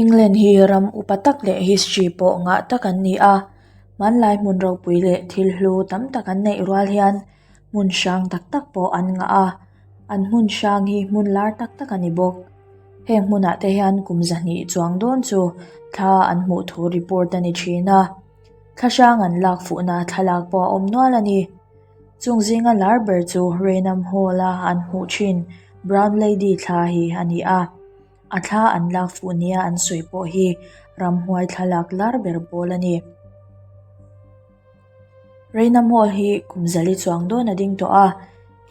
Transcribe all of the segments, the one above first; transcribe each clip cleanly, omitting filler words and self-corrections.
England hi ram upa tak leh history pawh ngah tak an ni a, hmanlai hmun ropui leh thil hlu tam tak an neih rual hian hmun hrang tak tak pawh an ngah a, an hmun hrang hi hmun lar tak tak a ni bawk. Heng hmunah te hian kum zahnih chuang dawn chu thla an hmuh thu report a ni thin a, thla hrang an lak fuhna thlalak pawh a awm nual a ni. Chung zinga lar ber chu Raynham Hall a an hmuh thin Brown Lady thla hi a ni a. A thla an lak fuh nia an sawi pawh hi ramhuai thlalak lar ber pawl a ni. Raynham Hall hi kum zali chuang dawn a ding tawh a,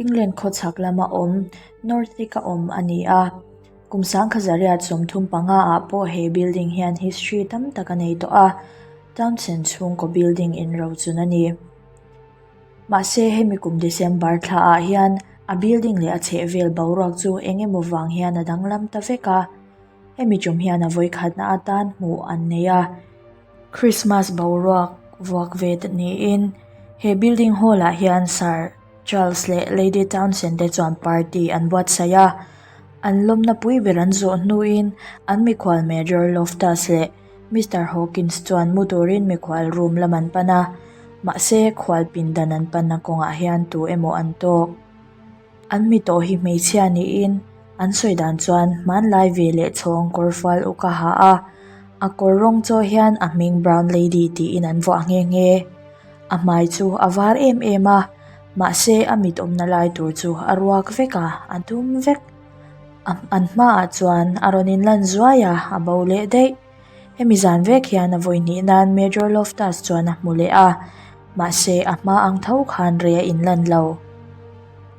England khawchhak lama awm Northick a awm a ni a. Kum sangkha zariat 35 ah pawh he building hian history tam tak a nei tawh a, Townsend chhungkaw building inrochun a ni. Mahse hemi kum December thla ah hian a building leh a chhehvel boruak chu eng emaw vang hian a danglam ta vek a, hemi tum hian a vawikhatna atan hmuh an nei a, Christmas boruak vuak ve ta niin he building hall ah hian Sir Charles leh Lady Townsend te chuan party an buatsaih a, an lawmna pui ber an zawh hnuin an mikhual Major Loftus leh Mister Hawkins chuan mu turin mikhual room lam an pan a, mahse khual pindan an panna kawngah hian tu emaw an tawk. An mi tawh hi hmeichhia niin an sawi dan chuan hmanlai ve leh chhawng kawr fual uk a ha a, a kawr rawng chaw hian a hming Brown Lady tiin an vuah nghe nghe. A hmai chu a var em em a, mahse a mit awmna lai tur chu a ruak vek a, a dum vek. An hmaah chuan a rawn inlan zuai a, a bo leh daih. Hemi zan vek hian a vawi hnih nan Major Loftus chuan a hmu leh a, mahse a hma ang tho khan rei a inlan lo.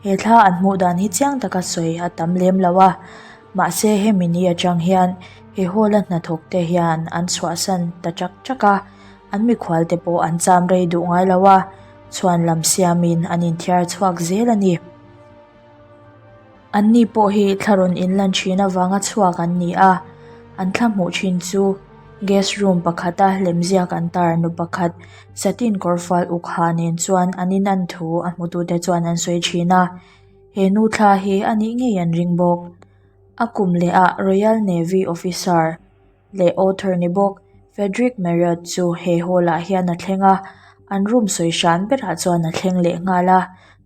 He thla an hmuh dan hi chiang taka sawi a tam lem lo a, mahse hemi ni atang hian he hall a hnathawk te hian an chhuahsan ta chak chak a, an mikhual te pawh an cham rei duh ngai lo a, chhuan lam siamin an inthiar chhuak zel a ni. An ni pawh hi thla rawn inlan thin avanga chhuak an ni a, an thla hmuh thin chu guest room pakhata lemziak an tar nu pakhat satin kawr fal uk ha nen chuan an inan thu a hmutute chuan an sawi thin a, he nu thla hi a nih ngei an ring bawk. A kum leh ah Royal Navy officer leh author ni bawk Frederick Marriott chu he hall ah hian a thleng a, an room sawi hran berah chuan a thleng leh nghal a,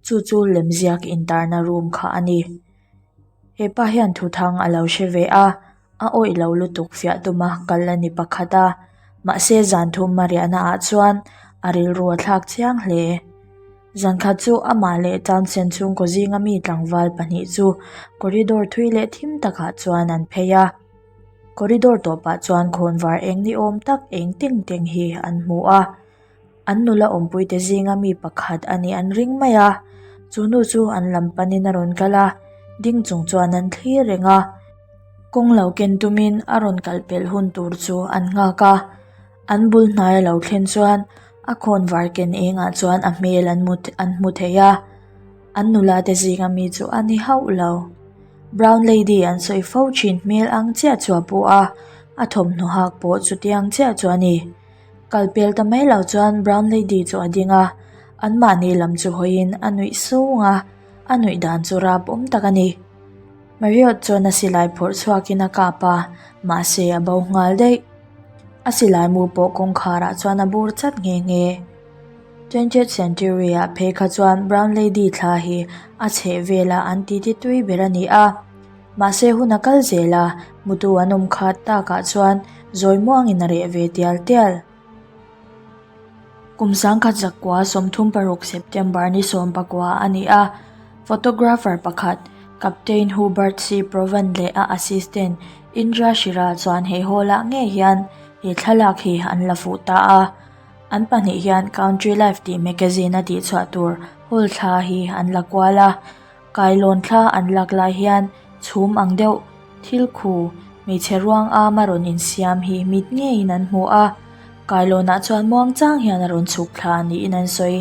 chu chu lemziak intarna room kha a ni. He pa hian thuthang a lo hre ve a, a awih lo lutuk fiah tuma kal a ni pakhat a, mahse zan thum a riahna ah chuan a rilru a thlak chiang hle. Zan khat chu amah leh Townsend chhungkaw zinga mi tlangval pahnih chu corridor thui leh thim takah chuan an phei a. Corridor tawpah chuan khawnvar eng ni awm tak eng teng teng hi an hmu a, an nula awmpuite zinga mi pakhat a nih an ring mai a, chu nu chu an lam panin a rawn kal a, ding chung chuan an thlir reng a, kawng lo ken tumin a rawn kal pelh hun tur chu an nghak a, an bul hnai a lo thlen chuan a khawnvar ken engah chuan a hmel an hmu an hmu thei a. An nula te zinga mi chu a ni hauh lo. Brown lady an sawi fo thin hmel ang chiah chu a pu a, a thawmhnaw hak pawh chutiang chiah chu a ni. Kal pel ta mai lo chuan brown lady chu a ding a, anmahni lam chu hawiin a nuih sung a, a nuih dan chu rap awm tak a ni. Marriott chuan a silai phawrh chhuakin a kap a, mahse a bo nghal daih. A silai mu pawh kawngkharah chuan a bur chat nghe nghe. Twentieth century ah phei kha chuan Brown Lady thla hi a chheh vela an titi tui ber a ni a, mahse hun a kal zel a, mutu an awm khat takah chuan zawi muangin a reh ve tial tial. Kum sangkhat zakua 36 September ni 19 a ni a, photographer pakhat Captain Hubert C. Provan leh a assistant Indra Shira chuan he hall ah ngei hian he thlalak hi an la fuh ta a. An pahnih hian Country Life tih magazine a tihchhuah tur hall thla hi an la kual a, kailawn thla an lak lai hian chhum ang deuh thil khu hmeichhe ruang ama rawn insiam hi mit ngeiin an hmu a, kailawnah chuan muang chang hian a rawn chhuk thla niin an sawi.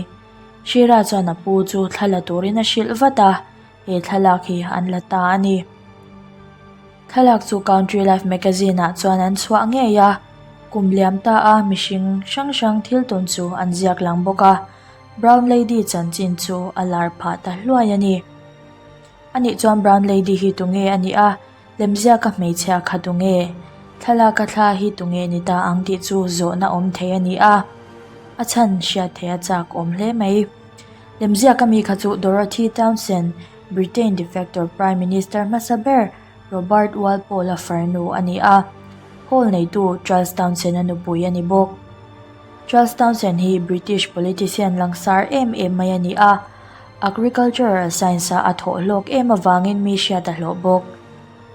Shira chuan a pu chu thla la turin a hrilh vat a. He thlalak hi an la ta a ni. Thlalak chu Country Life magazine ah chuan an chhuah ngei a, kum liam ta a mihring hrang hrang thil tawn chu an ziak lang bawk a, Brown Lady chanchin chu a lar phah ta hluai a ni. Anih chuan Brown Lady hi tunge a nih a, lemziaka hmeichhia kha tunge? Thlalaka thla hi tunge ni ta ang tih chu zawhna awm thei a ni a, a chhan hriat theih a chak awm hle mai. Lemziak ami kha chu Dorothy Townsend, Britain de facto Prime Minister hmasa ber Robert Walpole-a farnu a ni a, Hall neitu Charles Townsend-a nupui a ni bawk. Charles Townsend hi British politician langsar em em mai a ni a, agricultural science-a a thawh hlawk em avangin mi hriat a hlawh bawk.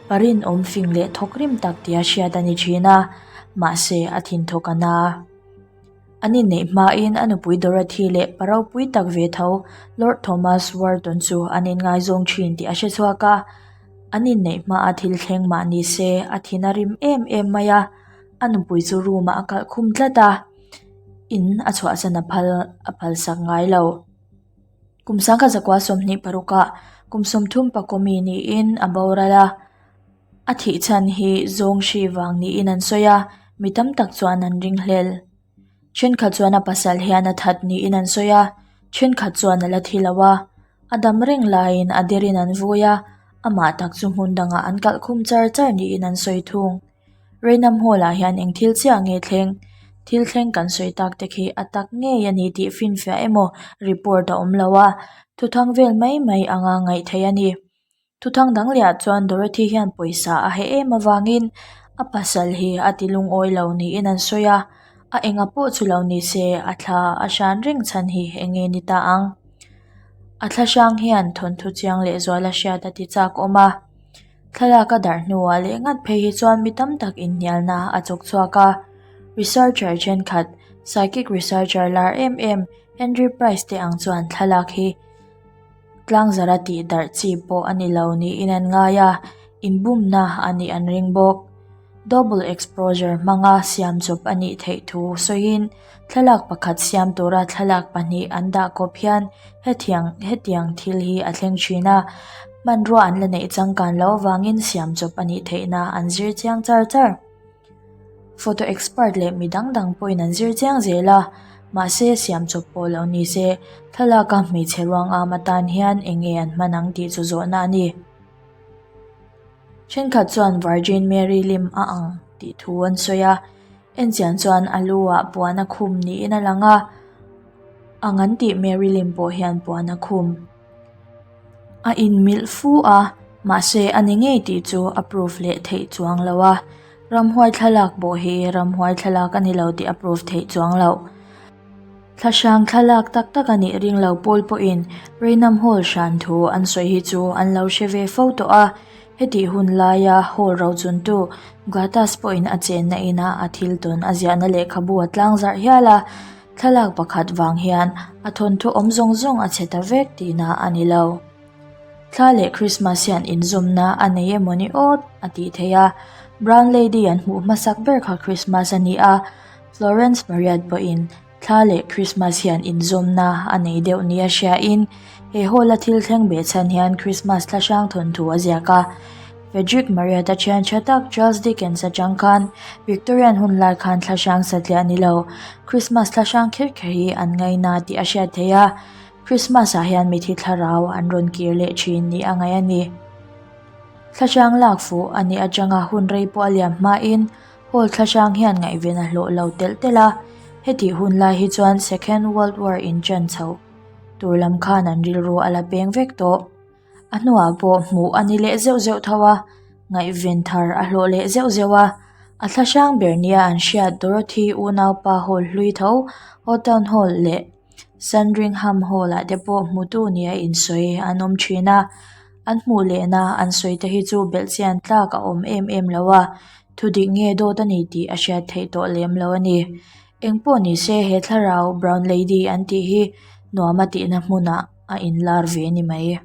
Pa rinawm fing leh thawk rim tak tia hriat a ni thin a, mahse a thinthawk a na. An inneih hmain a nupui Dorothy leh pa ropui tak ve tho Lord Thomas Wharton chu an inngaizawng thin tih a hre chhuak a, an inneih hmaa thil thleng mah ni se a thin a rim em em mai a. A nupui chu room ah a kalh khum tlat a, in a chhuahsan a phal a phalsak ngai lo. Kum sangkhat zakua 26 ah kum 30 pakawmi niin a boral a, a thih chhan hi zawng hri vang niin an sawi a, mi tam tak chuan an ringhlel. Thenkhat chuan a pasal hian a that niin an sawi a, thenkhat chuan a la thi lo a, a dam reng laiin a derin an vui a, amah tak chu hmun dangah an kalh khum char char niin an sawi thung. Rainham Hall ah hian eng thil chiah nge thleng? Thil thleng kan sawi tak te khi a tak ngei a ni tih finfiah emaw report a awm lo a, thuthang vel mai mai anga ngaih theih a ni. Thuthang dang leh ah chuan Dorothy hian pawisa a heh em avangin a pasal hi a ti lungawi lo niin an sawi a, a enga pawh chu lo ni se a thla a hran reng chhan hi eng nge ni ta ang? A thla hrang hian thawnthu chiang lehzuala hriat a ti chak awm a. Thlalak a darh hnuah leh ngat phei hi chuan mi tam tak inhnialna a chawk chhuak a. Researcher thenkhat, psychic researcher lar em em Henry Price te ang chuan thlalak hi tlangzara tih darh chi pawh a ni lo niin an ngai a, inbumna a nih an ring bawk. Double exposure hmanga siam chawp a nih theih thu sawiin thlalak pakhat siam tura thlalak pahnih an dah kawp hian hetiang hetiang thil hi a thleng thin a, hmanrua an la neih changkan loh avangin siam chawp a nih theihna an zir chiang char char. Photo expert leh mi dang dang pawhin an zir chiang zel a, mahse siam chawp pawh lo ni se thlalaka hmeichhe ruang am atan hian eng nge an hman ang tih chu zawhna a ni. Thenkhat chuan Virgin Mary lim a ang tih thu an sawi a, enchian chuan a lu ah puan a khum niin a lang a, ang an tih Mary lim pawh hian puan a khum. A inmilh fu a, mahse a ni ngei tih chu a proof leh theih chuang lo a, ramhuai thlalak pawh hi ramhuai thlalak a ni lo tih a proof theih chuang loh. Thlahrang thlalak tak tak a nih ring lo pawl pawhin Raynham Hall hran thu an sawi hi chu an lo hre ve fo tawh a, hetih hun laia Hall rochuntu Glatas pawhin a chenna ina a thil tawn a ziahna lehkhabu a tlangzarh hial a, thlalak pakhat vang hian a thawnthu awm zawng zawng a chhe ta vek tihna a ni lo. Thla leh Christmas hian inzawmna a nei emawni awt a tih theih a, Brown Lady an hmuh hmasak ber kha Christmas a ni a, Florence Marriott pawhin thla leh Christmas hian inzawmna a nei deuh nia hriain he hall-a thil thleng beh chhan hian Christmas thla hrang thawnthu a ziak a. Frederick Marriott-a thian tha tak Charles Dickens atang khan Victorian hun lai khan thla hrang satliah ni lo, Christmas thla hrang kher kher hi an ngaina tih a hriat theih a. Christmas-ah hian mithi thlarau an rawn kir leh thin nih a ngaih a ni. Thla hrang lak fuh a nih atanga hun rei pawh a liam hmain Hall thlahrang hian ngaihven a hlawh lo telh telh a, hetih hun lai hi chuan Second World War inṭan chhoh tur lam khan an rilru a la peng vek tawh. A hnuah pawh hmuh a ni leh zeuh zeuh tho a, ngaihven thar a hlawh leh zeuh zeuh a. A thlahrang ber nia an hriat Dorothy unaupa Hall hlui tho, Hawtown Hall leh Sandringham Hall ah te pawh hmutu nia insawi an awm thin a, an hmuh lehna an sawi te hi chu belhchian tlak a awm em em lo a, thudik nge dawt a ni tih a hriat theih tawh lem lo a ni. Engpawh ni se he thlarau Brown Lady an tih hi nuam a tihna hmunah a inlar ve a ni mai.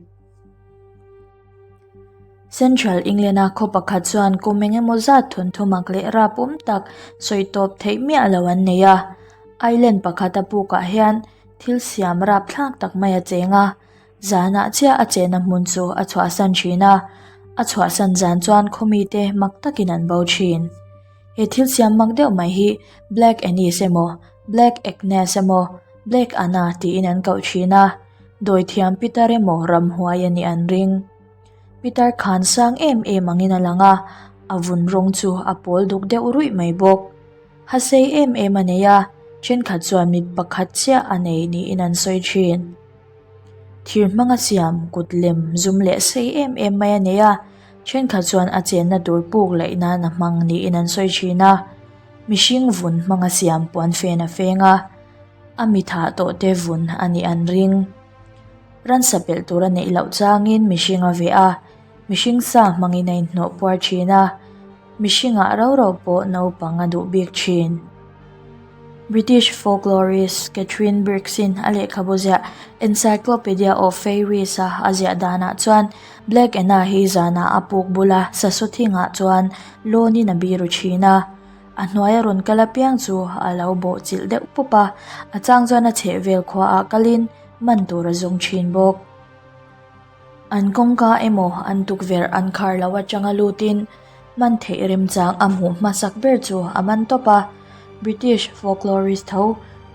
Central England-a khaw pakhat chuan kum eng emaw zat thawnthu mak leh rap awm tak sawi tawp theih miah lo an nei a. Island pakhata pukah hian thil siam rap thlak tak mai a cheng a, zanah chiah a chenna hmun chu a chhuahsan thin a, a chhuahsan zan chuan khaw mite mak takin an bo thin. He thil siam mak deuh mai hi Black Annis emaw Black Agnes emaw Black Anna tiin an koh thin a. Dawithiam Pitar emaw ramhuai a nih an ring. Pitar khan sang em em angin a lang a, A vun rawng chu a pawl duk deuh ruih mai bawk. Ha sei em em a nei a, thenkhat chuan mit pakhat chiah a nei niin an sawi thin. Thir hmanga siam kut lem zum leh sei em em mai a nei a, thenkhat chuan a chenna tur puk laih nan a hmang niin an sawi thin a. Mihring vun hmanga siam puan fen a feng a, a mi thah tawh te vun a nih an ring. Ransa pelh tur a neih loh changin mihring a veh a, mihring sa hmangin a inhnawh puar thin a, mihringah rau rau pawh naupang a duh bik thin. British folklorist Katharine Briggs-in a lehkhabu ziah Encyclopedia of Fairies-a a ziah danah chuan Black Anna hi zanah a puk bula sasaw thingah chuan lawnin a biru thin a, a hnuaia rawn kal apiang chu a lo bawh chilh deuh pawp a, a chang chuan a chhehvel khuaah kalin man tur a zawng thin bawk. An kawngka emaw an tukverh an khar loh atanga lutin man theih remchang a hmuh hmasak ber chu a man tawp a. British folklorist tho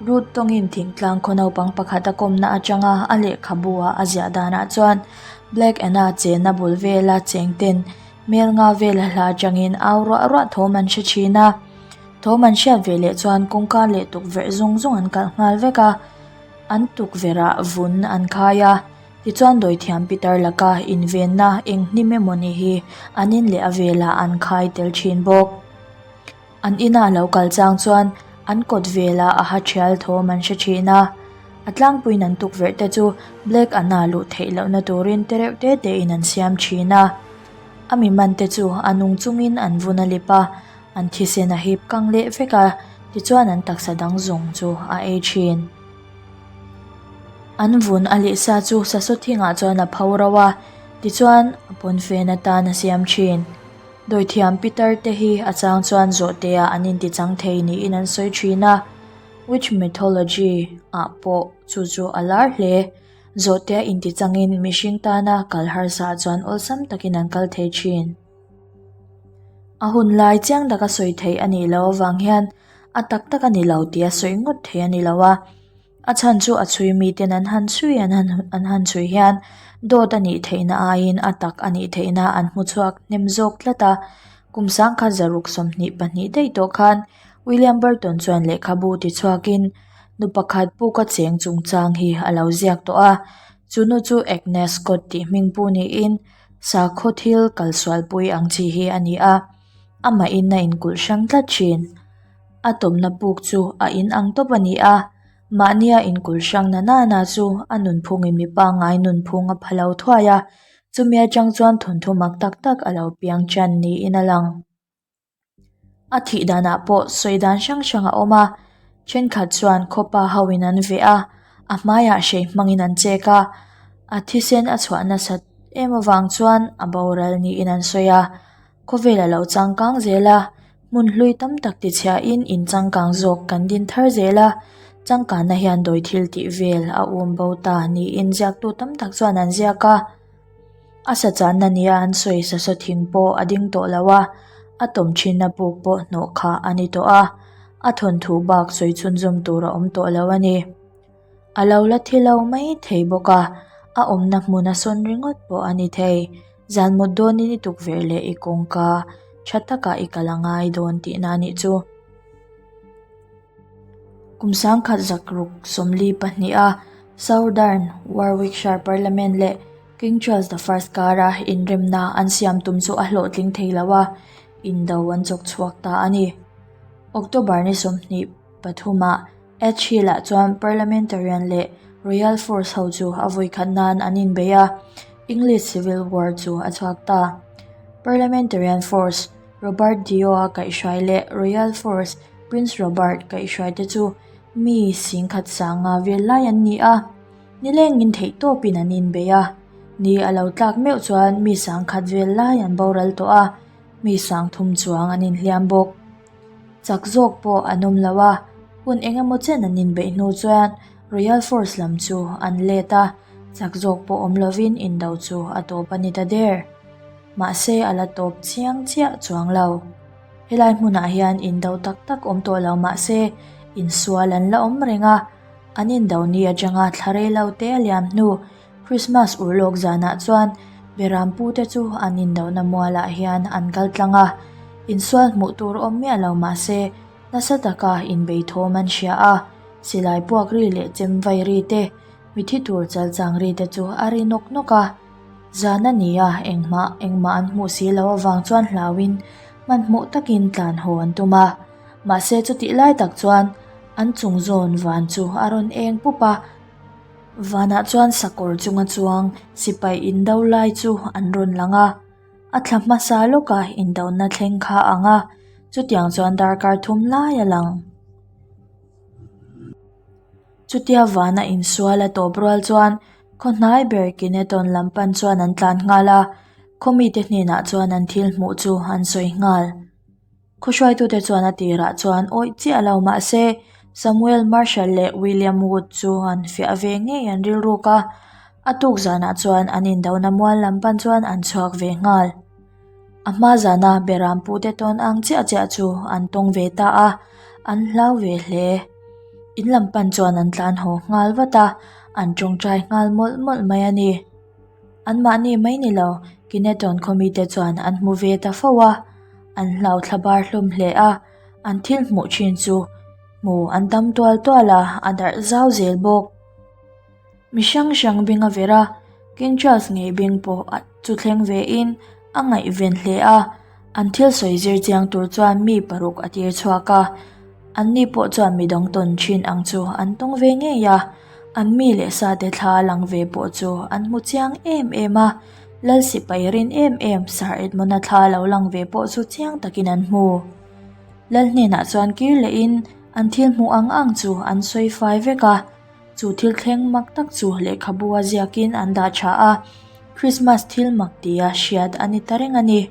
Ruth tawngin thingtlang khaw naupang pakhat a kawmna atanga a lehkhabu ah a ziah danah chuan Black Anna chenna bul vela cheng ten hmel nga vela hla atangin au ruah ruah thawm an hre thin a. Thawm an hriat ve leh chuan kawngka leh tukverh zawng zawng an kalh nghal vek a, an tukverh ah vun an khai a. Tichuan dawithiam Peter laka invenna eng hnim emaw ni hi an in leh a velah an khai tel thin bawk. An ina a lo kal chang chuan an kawt velah a ha thial thawm an hre thin a. A tlangpuiin an tukverh te chu Black Anna luh theih lohna turin te reuh te tein an siam thin a. A mi man te chu a nung chungin an vun a lip a, an thisen a hip kang leh vek a, tichuan an taksa dang zawng chu a ei thin. An vun a leh sa chu sasaw thingah chuan a pho ro a, tichuan a pawnfen atan a siam thin. Dawithiam pitar te hi a chang chuan zawhte ah an inti chang thei niin an sawi thin a, witch mythology ah pawh chu chu a lar hle. Zawhte a inti changin mihring tana kal harsa ah chuan awlsam takin an kal thei thin. A hun lai chiang taka sawi theih a nih loh avang hian A tak tak a ni lo tih a sawi ngawt thei a ni lo a, a chhan chu a chhui miten an han chhui an han an han chhui hian dawt a nih theihna aiin a tak a nih theihna an hmu chhuak hnem zawk tlat a. Kum sangkhat zaruk 22 daih tawh khan William Burton chuan lehkhabu ti chhuakin nu pakhat puka cheng chungchang hi a lo ziak tawh a, chu nu chu Agnes Scott tih hming pu niin sakhaw thil kalsualpui ang chi hi a ni a. Amah in a inkulh hrang tlat thin. A tawmna puk chu a in ang tawp a ni a, mahnia inkulh hrang na nana chu a nunphungin mi pangngai nunphung a pha lo thuai a, chumi atang chuan thawnthu mak tak tak a lo piang tan niin a lang. A thih danah pawh sawi dan hrang hrang a awm a, thenkhat chuan khawpa ho in an veh a, a hmaiah hrei hmangin an chek a, a thisen a chhuah nasat em avang chuan a boral niin an sawi a. Khawvel a lo changkang zel a, hmun hlui tam tak tichhiahin in changkang zawk kan din thar zel a, changkanna hian dawi thil tih vel a um bo ta niin ziaktu tam tak chuan an ziak a. A sa channa nia an sawi sasaw thing pawh a ding tawh lo a, a tawm thinna puk pawh hnawh khah a ni tawh a, a thawnthu bak sawi chhunzawm tur a awm tawh lo a ni. A lo la thi lo mai thei bawk a, a awmna hmun a sawn ringawt pawh a ni thei. Zan mut dawnin i tukverh leh i kawngka tha takah i kal a ngai dawn tihna a nih chu. Kum sangkhat zakruk 42 a Southern Warwickshire Parliament leh King Charles the First kara inremna an siam tum chu a hlawhtling thei lo a, indo an chawk chhuak ta a ni. October ni 23 ah Edge Hill-ah chuan Parliamentarian leh Royal Force ho chu a vawikhat nan an inbei a, English Civil War chu a chhuak ta. Parliamentarian Force, Robert Dio-a kaihhruai leh Royal Force, Prince Robert kaihhruai te chu mi singkhat sanga vel lai an ni a, nilengin theihtawpin an inbei a. Ni a lo tlak meuh chuan mi sangkhat vel lai an boral tawh a, mi sangthum chuang an inhliam bawk. Chak zawk pawh an awm lo a, hun eng emaw chen an inbeih hnu chuan Royal Force lam chu an let a, chak zawk pawh awm lovin indo chu a tawp a ni ta der. Mahse a la tawp chiang chiah chuang lo. Helai hmunah hian indo tak tak awm tawh lo mahse insual an la awm reng a, an indo ni atanga thla rei lo te a liam hnu Christmas urlawk zanah chuan Beram pute chu an indohna mualah hian an kal tlang a, insual hmuh tur awm miah lo mah se nasa taka inbei thawm an hria a, silai puak ri leh chem vai ri te, mithi tur chal chang ri te chu a ri nawk nawk a. Zan a ni a, engmah engmah an hmuh si loh avang chuan hlauin hmanhmawh takin tlan haw an tum a, mahse chutih lai tak chuan an chung zawn van chu a rawn eng pup a. Vanah chuan sakawr chunga chuang sipai indo lai chu an rawn lang a, a thla hmasa lawka indona thleng kha ang a, chutiang chuan darkar thum lai a lang. Chutia vana insual a tawp rual chuan khaw hnai ber Kineton lam pan chuan an tlan nghal a, khaw mite hnenah chuan an thil hmuh chu an sawi nghal. Khaw hruaitute chuan a tirah chuan awih chiah lo mah se Samuel Marshall leh William Wood chu an fiah ve ngei an rilruk a, a tuk zanah chuan an indona mual lam pan chuan an chhuak ve nghal. A hma zana Beram pute tawn ang chiah chiah chu an tawng ve ta a, an hlau ve hle. In lam pan chuan an tlan haw nghal vat a, an tawngtai nghal mawlh mawlh mai a ni. Anmahni mai ni lo, Kineton khaw mite chuan an hmu ve ta fo a, an hlau thla bar hlawm hle a, an thil hmuh thin chu hmu an tam tual tual a, a darh zau zel bawk. Mi hrang hrang beng a ver a, King Charles ngei beng pawh chu thleng ve in a ngaihven hle a, an thil sawi zir chiang tur chuan mi paruk a tir chhuak a, anni pawh chuan midang tawn thin ang chu an tawng ve ngei a, an mi leh sa te thla lang ve pawh chu an hmu chiang em em a, Lal sipai rin em em Sir Edmund-a thla lo lang ve pawh chu chiang takin an hmu. Lal hnenah chuan kir lehin an thil hmuh ang ang chu an sawi fai vek a. Chu thil thleng mak tak chu lehkhabu a ziakin an dah tha a, Christmas thil mak tia hriat a ni ta reng a ni.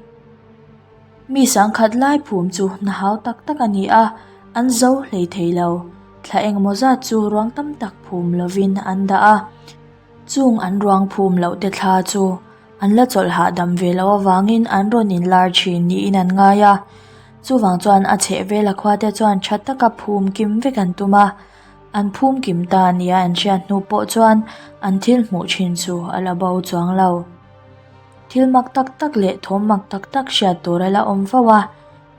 Mi sangkhat lai phum chu hna hau tak tak a ni a, an zo hlei thei lo. Thla engemaw zat chu ruang tam tak phum lovin an dah a, chung an ruang phum loh te thla chu An la chawlh hahdam ve loh avangin an rawn inlar thin niin an ngai a. Chuvang chuan a chhehvela khuate chuan tha taka phum kim vek an tum a. An phum kim ta nia an hriat hnu pawh chuan an thil hmuh thin chu a la bo chuang lo. Thil mak tak tak leh thawm mak tak tak hriat tur a la awm fo a.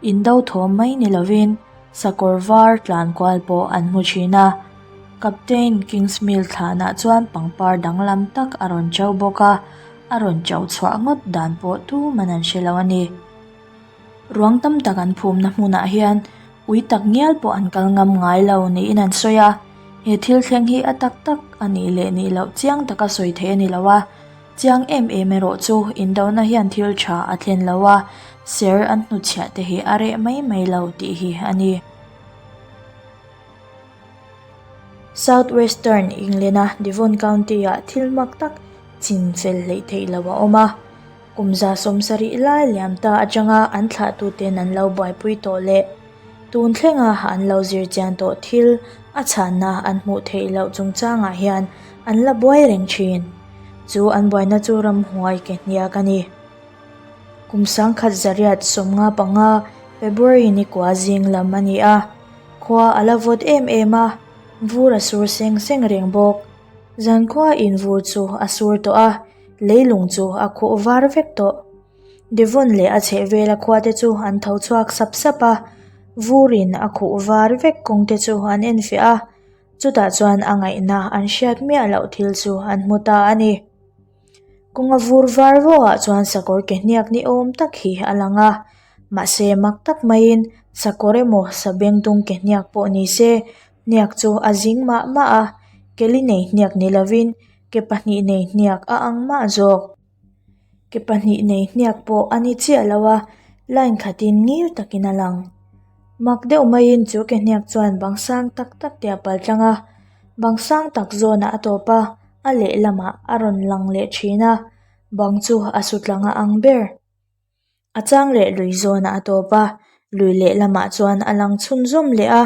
Indo thawm mai ni lovin sakawr var tlan kual pawh an hmu thin a. Captain Kingsmill thlanah chuan pangpar danglam tak a rawn cho bawk a, a rawn cho chhuah ngawt dan pawh tuman an hre lo a ni. Ruang tam tak an phumna hmunah hian ui tak ngial pawh an kal ngam ngai lo niin an sawi a, he thil thleng hi a tak tak a nih leh nih loh chiang taka sawi theih a ni lo a. Chiang em em erawh chu indona hian thil tha a thlen lo a, ser an hnutchhiah te hi a reh mai mai lo tih hi a ni. South Western England-a Devon County-ah thil mak tak chin fel hleih theih loh a awm a, kum 70 lai liam ta atanga an thlahtuten an lo buaipui tawh leh tun thlenga an lo zir chian tawh thil a chhanna an hmuh theih loh chungchangah hian an la buai reng thin. Chu an buaina chu ramhuai ke hniak a ni. Kum sangkhat zariat 55 February nikua zing lam a ni a, khua a la vawt em em a, vur a sur seng seng reng bawk. Zankhua in vur chu a sur tawh a, leilung chu a khuh var vek tawh. Devon leh a chhehvela khua te chu an tho chhuak sap sap a, vurin a khuh var vek kawng te chu an enfiah a. Chutah chuan a ngaihna an hriat miah loh thil chu an hmu ta a ni. Kawnga vur var vawhah chuan sakawr ke hniak ni awm tak hi a lang a, mahse mak tak maiin sakawr emaw sabengtung ke hniak pawh ni se hniak chu a zing mah mah a, keli nei hniak ni lovin ke pahnih nei hniak a ang mah zawk. Ke pahnih nei hniak pawh a ni chiah lo a, line khatin ngil takin a lang. Mak deuh maiin chu ke hniak chuan bang sang tak tak te a pal tlang a, bang sang tak zawnah a tawp a, a lehlamah a rawn lang leh thin a, bang chu a su tlang a ang ber. A chang leh lui zawnah a tawp a, lui lehlamah chuan a lang chhunzawm leh a,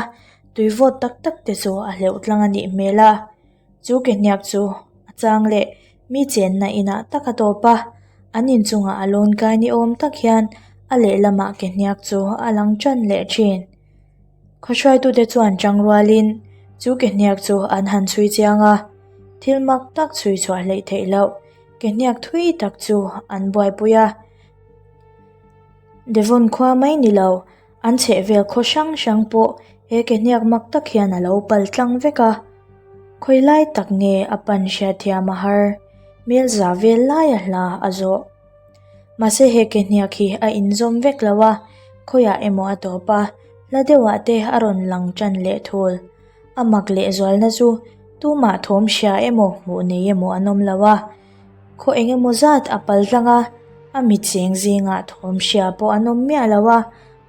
tui vawt tak tak te chu a hleuh tlang a nih hmel a, chu ke hniak chu a chang leh mi chenna inah tak a tawp a, an inchungah a lawn kai ni awm tak hian a lehlamah ke hniak chu a lang tan leh thin. Khaw hruaitute chuan tang rualin chu ke hniak chu an han chhui chiang a, thil mak tak chhui chhuah hleih theih loh. Ke hniak thui tak chu an buaipui a. Devon khua mai ni lo, an chhehvel khaw hrang hrang pawh he ke hniak mak tak hian a lo pal tlang vek a. Khawi lai tak nge a pan hriatthiam a har, hmel za vel laia hla a zawh. Mahse he ke hniak hi a inzawm vek lo a, khawiah emaw a tawp a, hla deuhah te a rawn lang tan leh thul. A mak lehzualna chu tumah thawm hria emaw hmuh nei emaw an awm lo a, khaw eng emaw zat a pal tlang a, a mit cheng zingah thawm hria pawh an awm miah lo a,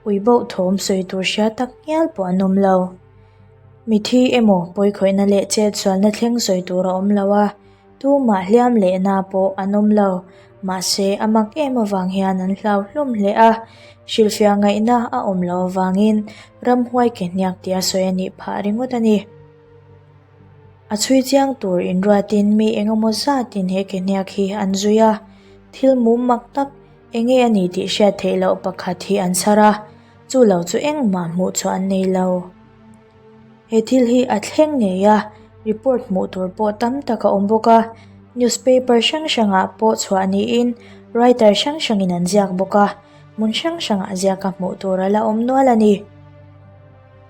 ui boh thawm sawi tur hria tak ngial pawh an awm lo. Mithi emaw pawikhawihna leh chetsualna thleng sawi tur a awm lo a, Tumah hliam lehna pawh an awm lo, mahse a mak em avang hian an hlau hlawm hle a, hrilhfiah ngaihna a awm loh avangin ramhuai ke hniak tia sawi a nih phah ringawt a ni. A chhui chiang tur inruatin mi engemaw zatin he ke hniak hi an zui a, thil mum mak tak enge a ni tih hriat theih loh pakhat hi an chhar a, chu lo chu engmah hmuh chhuah an nei lo. He thil hi a thleng ngei a, report hmuh tur pawh tam tak a awm bawk a, newspaper hrang hrangah pawh chhuah niin writer hrang hrangin an ziak bawk a, hmun hrang hrangah ziaka hmuh tur a la awm nual a ni.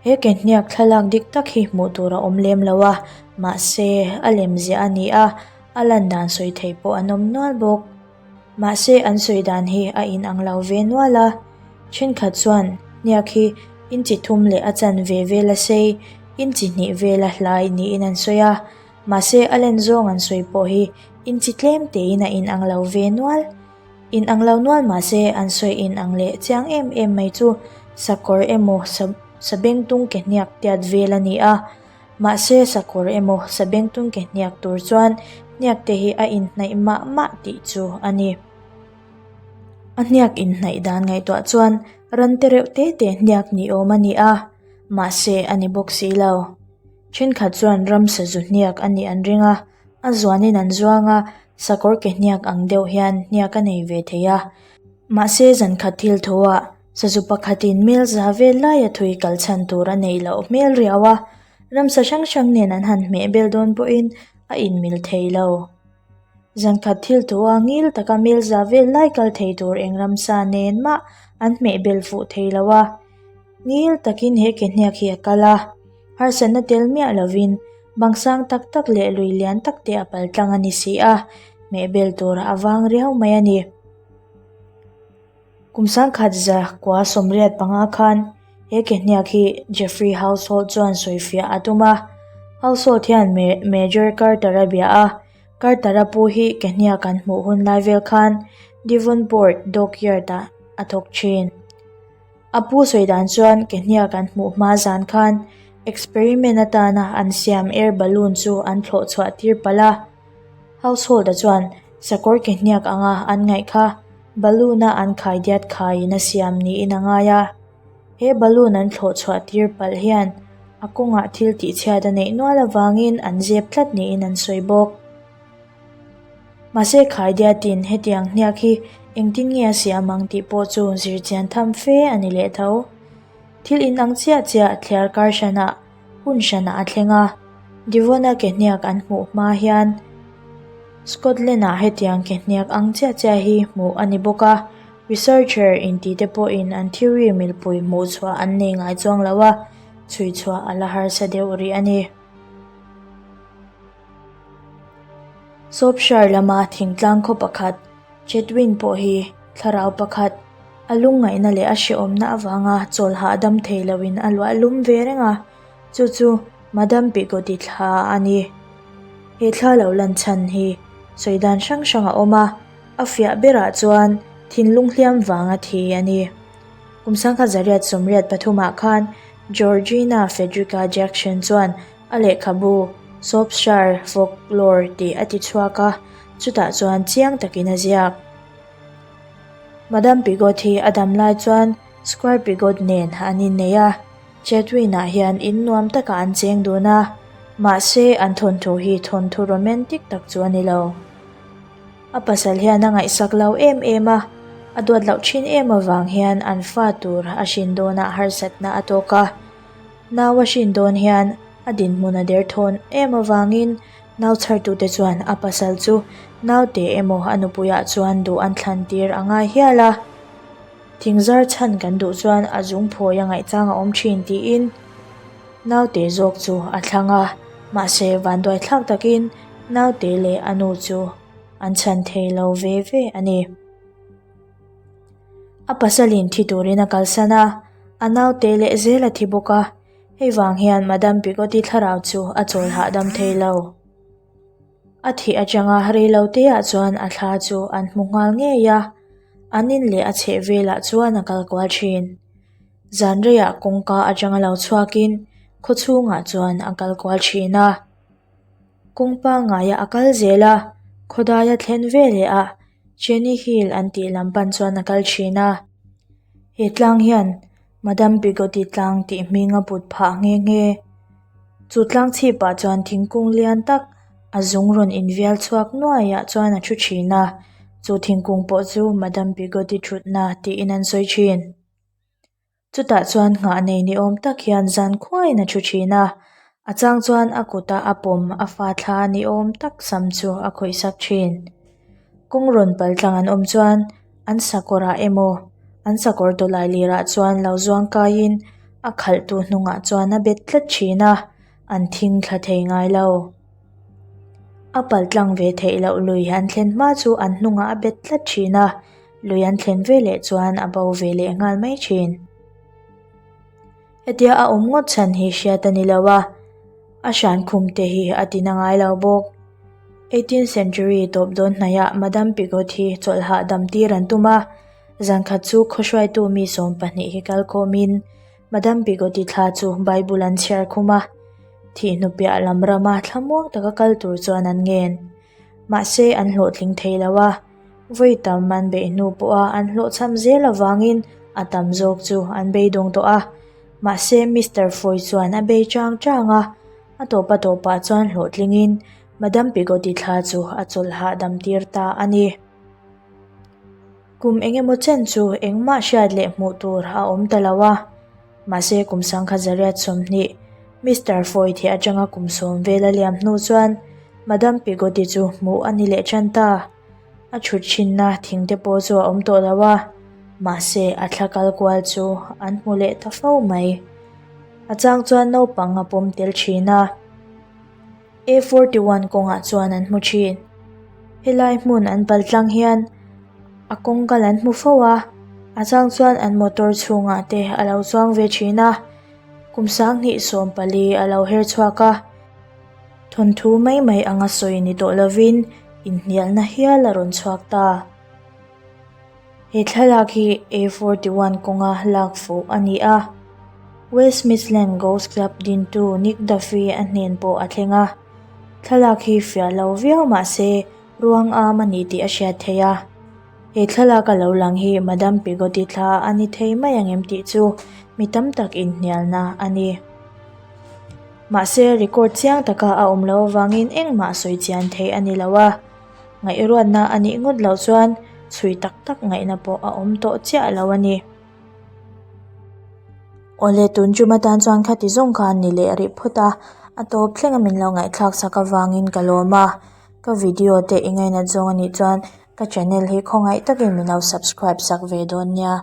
He ke hniak thlalak dik tak hi hmuh tur a awm lem lo a, mahse a lem ziah a ni a, a lan dan sawi thei pawh an awm nual bawk. Mahse an sawi dan hi a inang lo ve nual a, thenkhat chuan hniak hi inchi thum leh a chan ve vel a sei, inchi hnih vel a hlai niin an sawi a, mahse a len zawng an sawi pawh hi inchi tlem tein a inang lo ve nual. Inang lo nual mahse an sawi inang leh chiang em em mai chu sakawr emaw sabengtung ke hniak tiat vel a ni a. Mahse sakawr emaw sabengtung ke hniak tur chuan hniak te hi a inhnaih mah mah tih chu a ni. A hniak inhnaih dan ngaihtuah chuan ran te reuh te te hniak ni awm a ni a, mahse a ni bawk si lo. Thenkhat chuan ramsa zu hniak a nih an ring a, a zuanin an zuang a, sakawr ke hniak ang deuh hian hniak a nei ve thei a. Mahse zankhat thil thuah Sazu pakhatin mel za vel laia thui kal chhan tur a neih loh hmel riau a, ramsa hrang hrang nen an han hmeh bel dawn pawhin a inmil thei lo. Zankhat thil tua ngil taka mel za vel lai kal thei tur eng ramsa nen mah an hmeh bel fuh thei lo a. Ngil takin he ke hniak hi a kal a, harsatna tel miah lovin bang sang tak tak leh lui lian tak te a pal tlang a ni si a, hmeh bel tur a vang riau mai a ni. Kum sangkhat za kua 85 khan he ke hniak hi Jeffrey Household chuan sawifiah a tum a. Household hian Major Carter a bia a, Carter-a pu hi ke hniak an hmuh hun lai vel khan Devonport Dockyard-ah a thawk thin. A pu sawi dan chuan ke hniak an hmuh hma zan khan experiment atana an siam air balloon chu an thlawh chhuah tir palh a. Household-a chuan sakawr ke hniak anga an ngaih kha Balloon-a an khaidiat khaiin a siam niin a ngai a, he balloon an thlawh chhuah tir palh hian a kawngah thil tihchhiat a neih nual avangin an zep tlat niin an sawi bawk. Mahse khaidiatin hetiang hniak hi engtin nge a siam ang tih pawh chu zirchian tham fe a ni leh tho. Thil inang chiah chiah thliar kar hranah hun hranah a thleng a, Devon-a ke hniak an hmuh hma hian Scotland-ah hetiang ke hniak ang chiah chiah hi hmuh a ni bawk a, researcher intite pawhin an theory milpui hmuh chhuah an nei ngai chuang lo a, chhui chhuah a la harsa deuh rih a ni. Shropshire lama thingtlang khaw pakhat Chetwin pawh hi thlarau pakhat a lungngaihna leh a hrehawmna avanga chawl hahdam thei loin a luah lum ve reng a, chu chu Madam Pigoti thla a ni. He thla lo lan chhan hi sawi dan hrang hrang a awm a, a fiah berah chuan thinlung hliam vanga thi a ni. Kum sangkhat zariat sawmriat pathumah khan Georgina Frederica Jackson chuan a lehkhabu Shropshire Folklore tih a ti chhuak a, chutah chuan chiang takin a ziak. Madam Pigot hi a dam lai chuan Squire Pigot nen an innei a, Chetwin-ah hian in nuam takah an cheng dun a, mahse an thawnthu hi thawnthu romantic tak chu a ni lo. A pasal hian a ngaihsak lo em em a, a duat loh thin em avang hian an fa tur a hrin dawnah harsatna a tawk a. Nau a hrin dawn hian a dinhmun a derthawn em avangin. Nau chhartute chuan a pasal chu naute emaw a nupuiah chuan duh an thlan tir a ngai hial a. Thingzar chhan kan duh chuan a zung phawi a ngaihchang a awm thin tiin naute zawk chu a thlang a, mahse vanduai thlak takin naute leh a nu chu an chhan thei lo ve ve a ni. A pasalin thi turin a kalsan a, a naute leh zel a thi bawk a, hei vang hian Madam Pigoti thlarau chu a chawl hahdam thei lo. A thih atanga reilo teah chuan a thla chu an hmu nghal ngei a, an in leh a chheh velah chuan a kal kual thin. Zan reiah kawngka atanga lo chhuakin khaw chhungah chuan a kal kual thin a. Kawng pangaiah a kal zel a, khawdaia thlen veleh ah Jenny Hill an tih lam pan chuan a kal thin a. He tlang hian Madam Pigoti tlang tih hming a put phah nghe nghe. Chu tlang chhipah chuan thingkung lian tak a zung rawn invial chhuak nuaiah chuan a thu thin a, chu thingkung pawh chu Madam Pigoti thutna tiin an sawi thin. Chutah chuan nghah nei ni awm tak hian zan khuaiin a thu thin a, a chang chuan a kuta a pawm a fa thla ni awm tak sam chu a khawih sak thin. Kawng rawn pal tlang an awm chuan an sakawrah emaw an sakawr tawlai lirah chuan lo zuang kaiin a khalhtu hnungah chuan a bet tlat thin a, an thing thla thei ngai lo. A pal tlang ve theih loh lui an thlen hma chu an hnungah a bet tlat thin a. Lui an thlen ve leh chuan a bo ve leh nghal mai thin. Hetia a awm ngawt chhan hi hriat a ni lo a, a hran khum te hi a ti na ngai lo bawk. Eighteenth century tawp dawn hnaiah Madame Pigot hi chawlh hahdam tir an tum a, zan khat chu khawhruaitu mi 12 hi kal khawmin Madame Pigot-i thla chu Bible an chhiar khum a, thih hnupiah lam rama thlamuang taka kal tur chuan an ngen. Mahse an hlawhtling thei lo a. Vawi tam an beih hnu pawha an hlawhchham zel avangin a tam zawk chu an beidawng tawh a. Mahse Mister Foy chuan a bei chang chang a, a tawpa tawpah chuan hlawhtlingin Madam Pigoti thla chu a chawlh hahdam tir ta a ni. Kum eng emaw chen chu engmah hriat leh hmuh tur a awm ta lo a. Mahse kum 1920, Mister Foy thih atanga kum 10 vel a liam hnu chuan Madam Pigoti chu hmuh a ni leh tan ta. A thut thinna thing te pawh chu a awm tawh lo a, mahse a thla kal kual chu an hmu leh ta fo mai. A chang chuan naupang a pawm tel thin a. A41 kawngah chuan an hmu thin. Helai hmun an pal tlang hian a kawng kal an hmu fo a, a chang chuan an motor chhungah te a lo chuang ve thin a, kum 2014 a lo her chhuak a. Thawnthu mai mai anga sawi ni tawh lovin inhnialna hial a rawn chhuak ta. He thlalak hi A41 kawnga lak fuh a ni a, West Midland Ghost Club dintu Nick Duffy a hnen pawh a thleng a. Thlalak hi fiah lo viau mah se ruang am a ni tih a hriat theih a. He thlalak a lo lang hi Madam Pigoti thla a ni thei mai ang em tih chu mi tam tak inhnialna a ni. Mahse record chiang taka a awm loh avangin engmah sawi chian theih a ni lo a. Ngaihruatna a nih ngawt loh chuan chhui tak tak ngaihna pawh a awm tawh chiah lo a ni. Awle tun tum atan chuan khati zawng kha an ni leh rih phawt a, a tawp thleng a min lo ngaihthlak sak avangin ka lawm a. Ka video te i ngainat zawng a nih chuan ka channel hi khawngaih takin min lo subscribe sak ve dawn nia.